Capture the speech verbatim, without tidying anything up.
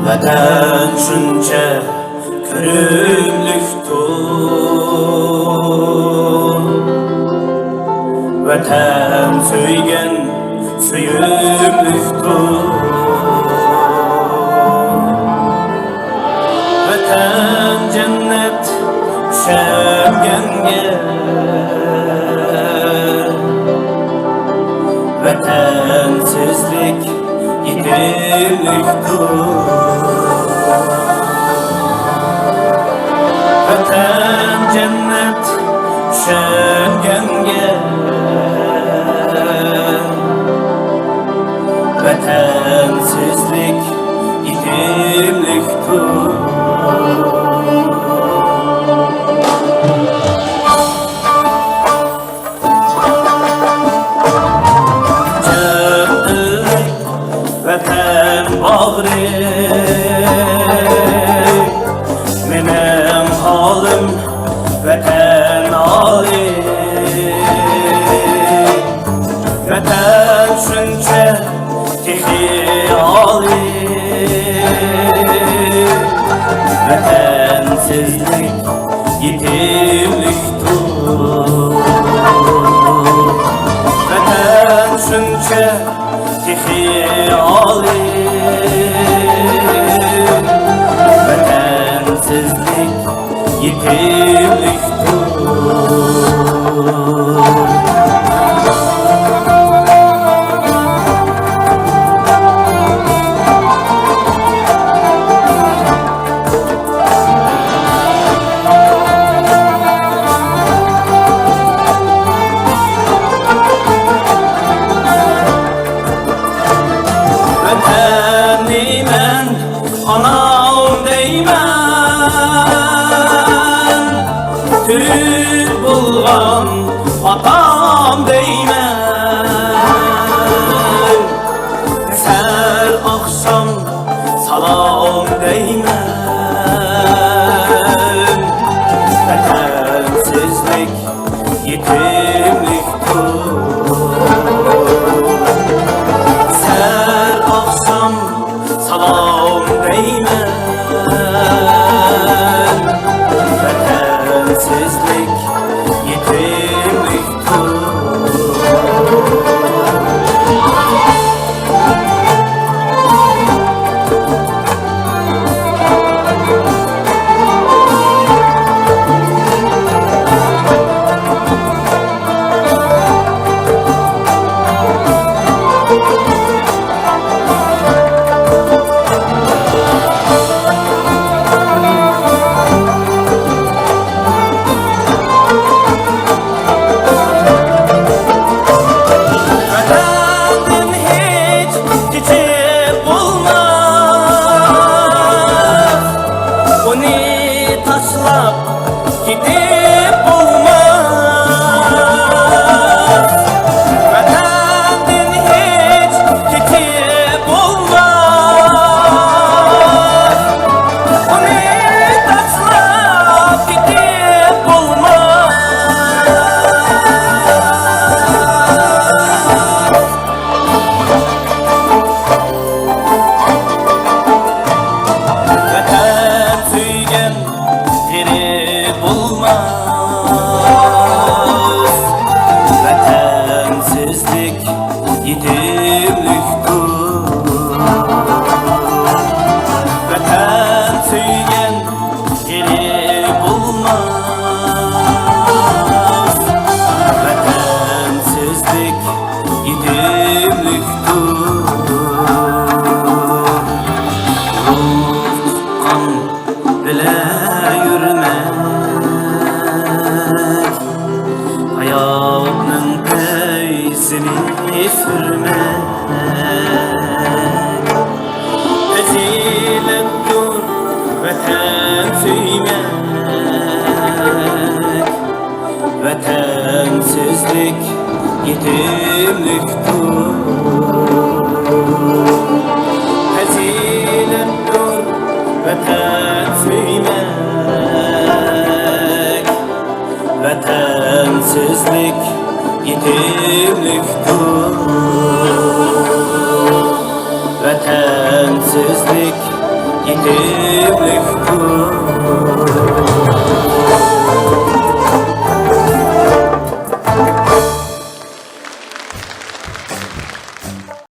ۋەتەن شۇنچە كۆرۈملۈكتۇر، ۋەتەن سۆيگەن سۆيۈملۈكتۇر. ۋەتەن جەننەت ئۈشەنگەنگە، ۋەتەنسىزلىك يېتىملىكتۇر. ۋەتەن جەننەت ئۈشەنگەنگە، ۋەتەنسىزلىك يېتىملىكتۇر. جىق ئىللىق ۋەتەن باغرى، مېنىڭ ھالىم ۋەتەن ئالىي. ۋەتەن شۇنچە تېخى ئالىي، ۋەتەنسىزلىك يېتىملىكتۇر. ۋەتەن شۇنچە تېخى ئالىي، ۋەتەنسىزلىك يېتىملىكتۇر. ۋەتەننى مەن ئانام دەيمەن، تۈرك بولغان ئاتام دەيمەن. سەھەر ئاخشام سالام دەيمەن، ۋەتەنسىزلىك يېتىملىكتۇر. سەھەر ئاخشام سالام دەيمەن، ۋەتەنسىزلىك يېتىملىكتۇر. ۋەتەندىن ھېچ كېچىپ بولماس، ئۇنى تاشلاپ كېتىپ بولماس. ۋەتەندىن ھېچ كېتىپ بولماس، ئۇنى تاشلاپ كېتىپ بولماس. ۋەتەن سۆيگەن غېرىب بولماس، ۋەتەنسىزلىك يېتىملىكتۇر. ۋەتەن سۆيگەن غېرىب بولماس، ۋەتەنسىزلىك يېتىملىكتۇر. روھ تۇتقان بىلە يۈرمەك، ھاياتنىڭ پەيزىنى سۈرمەك. پەزىلەتتۇر ۋەتەن سۆيمەك، ۋەتەنسىزلىك يېتىملىكتۇر. پەزىلەتتۇر ۋەتەن سۆيمەك، ۋەتەنسىزلىك يېتىملىكتۇر. ۋەتەنسىزلىك يېتىملىكتۇر.